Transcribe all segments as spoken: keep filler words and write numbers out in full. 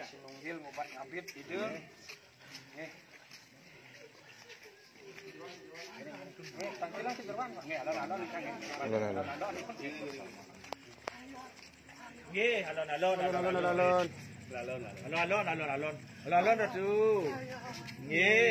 Sinunggil ngubat ngabit itu. Nggih. Nggih, tangkilan sing gerbang, Pak. Nggih, alon-alon, nggih. Alon-alon. Alon-alon. Nggih, alon-alon, alon-alon. Alon-alon, alon-alon. Alon-alon, alon-alon. Alon-alon, Ratu. Nggih.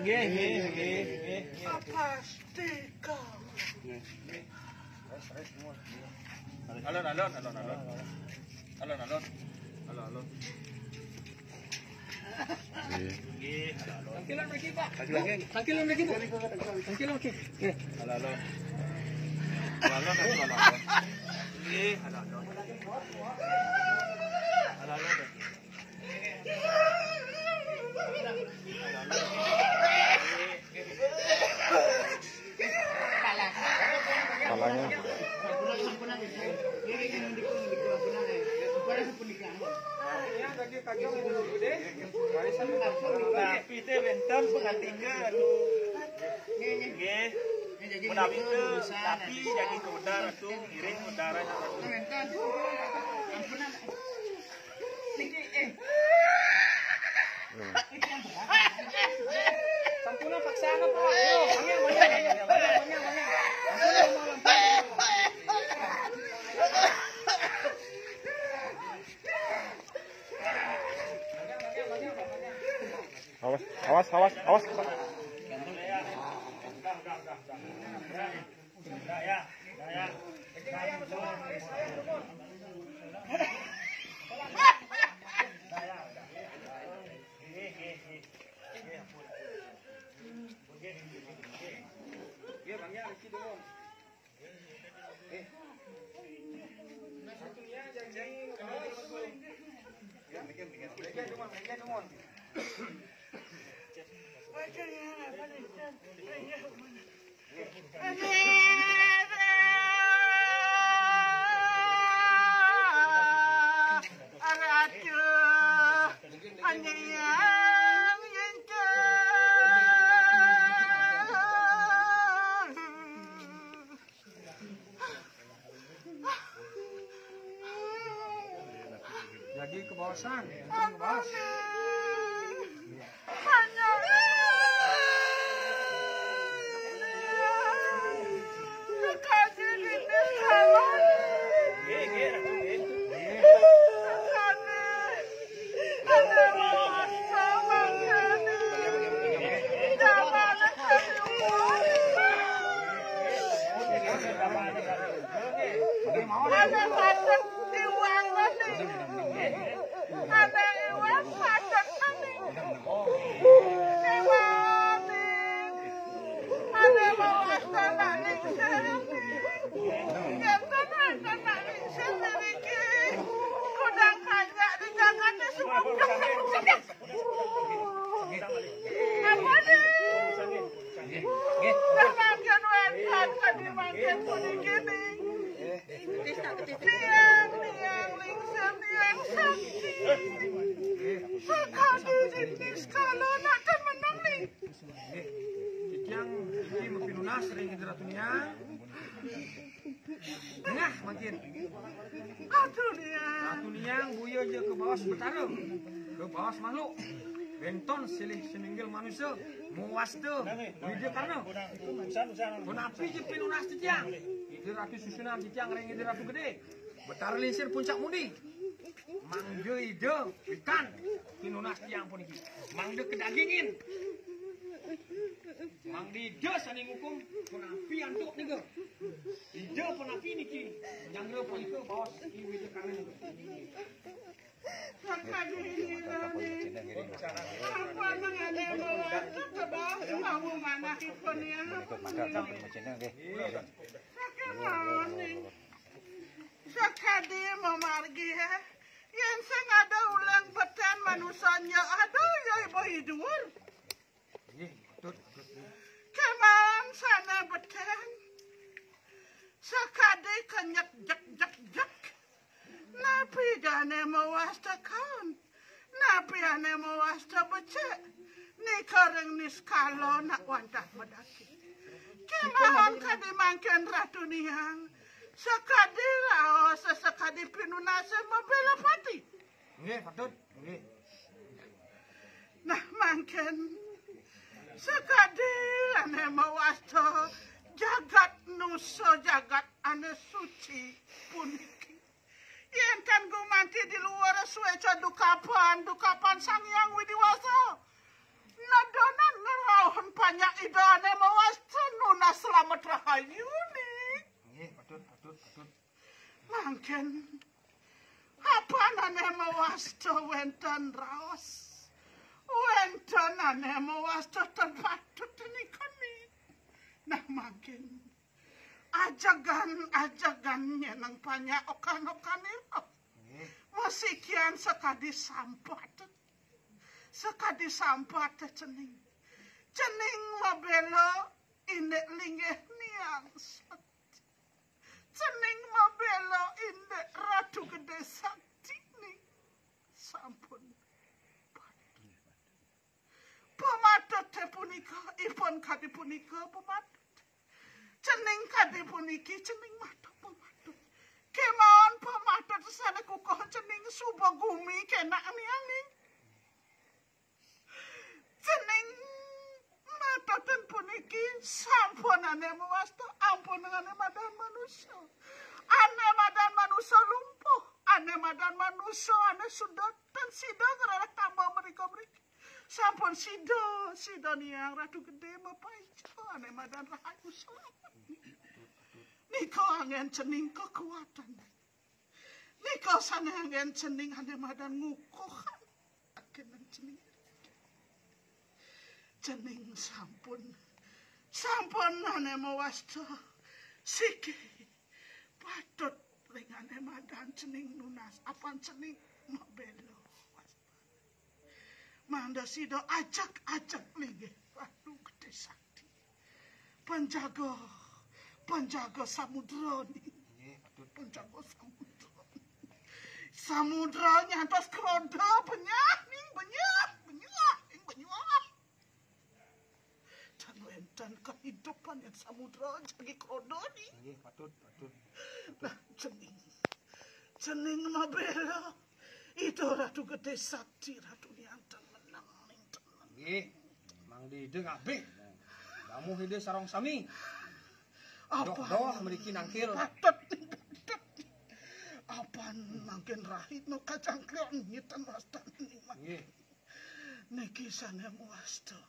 Nggih, nggih, nggih, nggih, nggih. Alon-alon, alon-alon. Alon-alon. Alon-alon. Nggih. Nggih, alon-alon. Tangkilan mriki, Pak. Tangkilan mriki, Bu. Tangkilan mriki. Nggih. Alon-alon. Alon-alon, alon-alon. Nggih, alon-alon. Alon-alon. Palanya. Tapi téh wénten pengatika anu. Nggih. Menawi téh tapi jadi ke udara tuh, ngiring udara. Sampuna paksa apa, Pak? Ayo, banyak, banyak, banyak, banyak, banyak. Awas, awas, awas, awas. Lagi kebawasan, kebawas. Titiang iki mapinunas ring Ida Ratu Niang. Tengah mangkin. Ratu Niang. Ratu Niang, buya ja kebaos Betara. Kebaos makhluk. Wénten silih sinunggil manusa, mawasta Widya Karna. Punapi ja pinunas titiang? Ida Ratu susunan titiang ring Ida Ratu Gedé. Betara Lingsir Puncak Mundi. Mangda Ida wikan pinunas tiang puniki. Mangda kadagingin. Mangda Ida sané ngukum punapi antuk nika. Ida punapi niki. Nyanggra punika baos I Widya Karna nika. Apa nang ada bawa kebaos kamu manahipun ya? Sakémaon. Sakadi mamargi, yén sing ada uling betén manusa nya ada ya ibu idur. Kémaon sané betén. Sakadi kenyek jek jek jek. Napi dané mawasta kaon? Napi ané mawasta becik? Nika ring niskala nak wantah madaki. Kémaon kadi mangkin Ratu Niang. Sakadi raos sakadi Dipinunasé mabéla pati. Nggih, patut. Nggih. Nah, mangkin sakadi ané mawasta jagat nusa, jagat ané suci puniki. Yén tan gumanti di luar suéca dukapan, dukapan Sang Hyang Widi Wasa. Nadonan ngrauhang panyak Ida ané mawasta nunas slamet rahayu, Ni. Nggih, patut, patut, patut. Mangkin apan ané mawasta wénten raos, wénten ané mawasta tan patut nika, Ni. Nah, mangkin ajegan-ajegan nyeneng panyak okan-okanira. Nggih. Masikian sakadi sampat. Sakadi sampat cening. Cening mabéla indik linggih Ni Hyang Sakti. Cening mabéla indik Ratu Gedé Sakti, Ni. Sampun. Pamatuté punika, ipun kadi punika pamatut. Cening kadi puniki, cening matur pamatut. Kémaon pamatut sané kukuh cening suba gumi kénak, Ni Hyang, Ni. Cening matutun puniki sampun ané mawasta, ampun ané madan manusa. Ané madan manusa lumpuh, ané madan manusa ané sudut, tan sida ngrereh tamba mrika-mriki. Sampun sida, sida Ni Hyang Ratu Gedé mapaica ané madan rahayu slamet. Nika anggén cening kakuatan. Nika sané anggén cening ané madan ngukuhan. Akénan cening. Cening sampun, sampun ané mawasta. Siki patut ring ané madan cening nunas apan cening mabéla. Mangda sida ajak-ajak linggih Ratu Gedé Sakti. Penjaga, penjaga samudra, Ni. Nggih, patut. Penjaga samudra. Samudra nyantos kroda, benyah, Ni, benyah, benyah, Ni, benyah. Tan wénten kahidupan yén samudra jagi kroda, Ni. Nggih, patut, patut. Nah, cening. Cening mabéla Ida Ratu Gedé Sakti, Ratu Ni Hyang, ten meneng, Ni, ten meneng. Nggih, mangda Ida ngabih. Damuh Ida sareng sami. Apan doh, doh mriki nangkil. Patut, Ni, patut. Apan mangkin rahina kacangklian ngiten wastané, Ni. Nggih. Niki sané mawasta.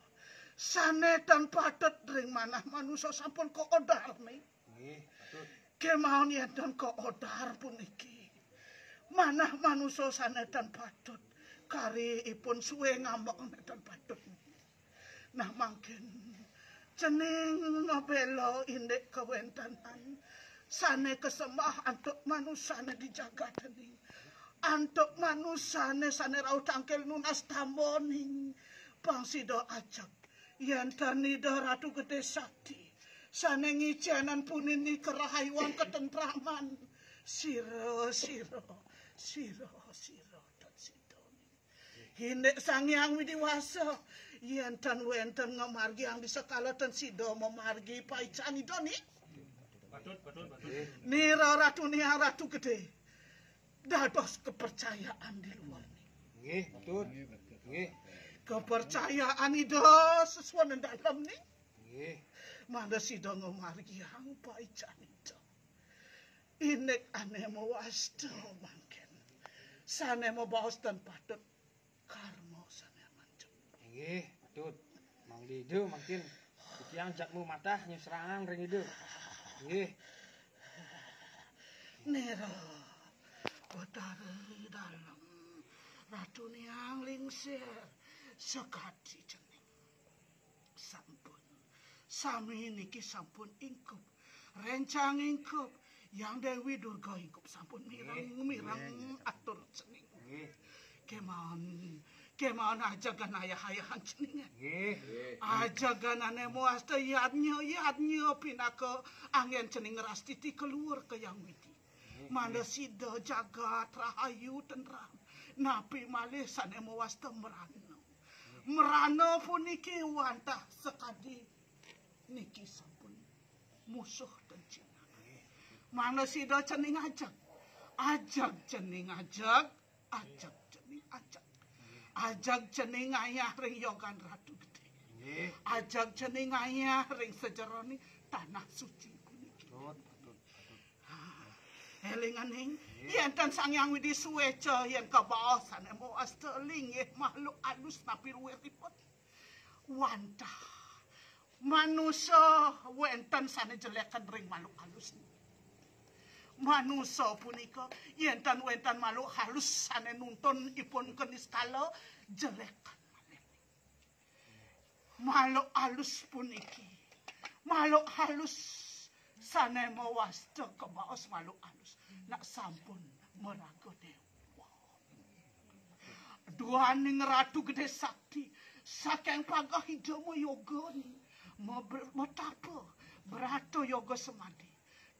Sané tan patut ring manah manusa sampun kaodar, Ni. Nggih, patut. Kémaon yén tan kaodar puniki. Manah manusa sané tan patut. Kari ipun suwé ngambek tan patut. Nah, mangkin cening ngabéla indik kawéntenan sané kasembah antuk manusané di jagaté, Ni. Antuk manusané sané rauh tangkil nunas tamba, Ni. Pang sida ajak. Yén tan Ida Ratu Gedé Sakti, sané ngicénang puniki karahayuan katentraman. Sira, sira, sira, sira, tan sida, Ni. Indik Sang Hyang Widi Wasa, yén tan wénten ngamargiang di sekala tan sida mamargi paican Ida, Ni. Patut, patut, patut. Nira Ratu Ni Hyang Ratu Gedé. Dados kepercayaan di luar, Ni. Nggih, patut. Nggih. Kepercayaan Ida sesuunan dalem, Ni. Nggih. Mangda sida ngamargiang paican Ida. Indik ané mawasta mangkin. Sané mabaos tan patut karma sané manjing. Inggih, patut. Mangda Ida mangkin titiang jatmu matah nyusrangang ring Ida. Inggih. Nira Betara Dalem, Ratu Ni Hyang Lingsir, sakadi cening. Sampun. Sami niki sampun ingkup. Rencang ingkup. Hyang Déwi Durga ingkup sampun mireng, nggih, mireng, nggih, atur cening. Nggih. Kémaon, kémaon ajegan ayah-ayahan cening. Nggih. Ajeganané mawasta yadnya, yadnya pinaka anggén cening ngrastiti kaluhur ka Hyang Widi. Nggih. Mangda sida jagat rahayu tentram. Napi malih sané mawasta mrana. Mrana puniki wantah sakadi niki sampun musuh ten Cina. Mangda sida cening ajeg. Ajeg cening ajeg, ajeg cening ajeg. Ajeg cening ngayah ring yogan Ratu Gedé. Ajeg cening ngayah ring sajeroning tanah suci puniki. Élinganing, yén ten Sang Hyang Widi suéca, yén kabaos sané mawasta linggih makhluk alus napi luiripun. Wantah manusa wénten sané jelékan ring makhluk alus. Manusa punika, yén ten wénten makhluk halus sané nuntun ipun keniskala, jelékan malih. Makhluk alus puniki, makhluk halus sané mawasta kabaos makhluk alus, nak sampun maraga déwa. Duaning Ratu Gedé Sakti, saking pageh Ida mayoga, ma-, matapa, brata yoga samadi.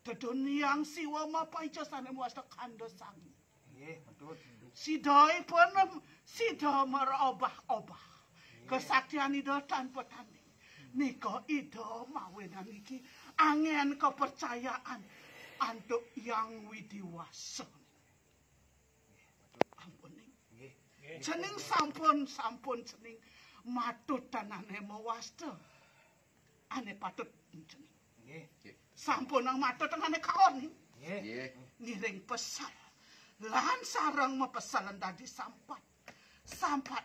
Tedun Hyang Siwa mapaija sané mawasta kanda sangi. Nggih, betul. Sida ipun, sida marobah-obah. Nggih. Kesaktian Ida tanpa tanding. Nika Ida mawinan niki anggén kepercayaan antuk Hyang Widi Wasa. Ampun, ning. Nggih. Cening sampun, sampun cening matut tan ané mawasta. Ané patut cening. Nggih. Sampun nang matut tan ané kaon, ning. Nggih. Ngiring pesel. Lan sareng mapesel dadi sampat. Sampat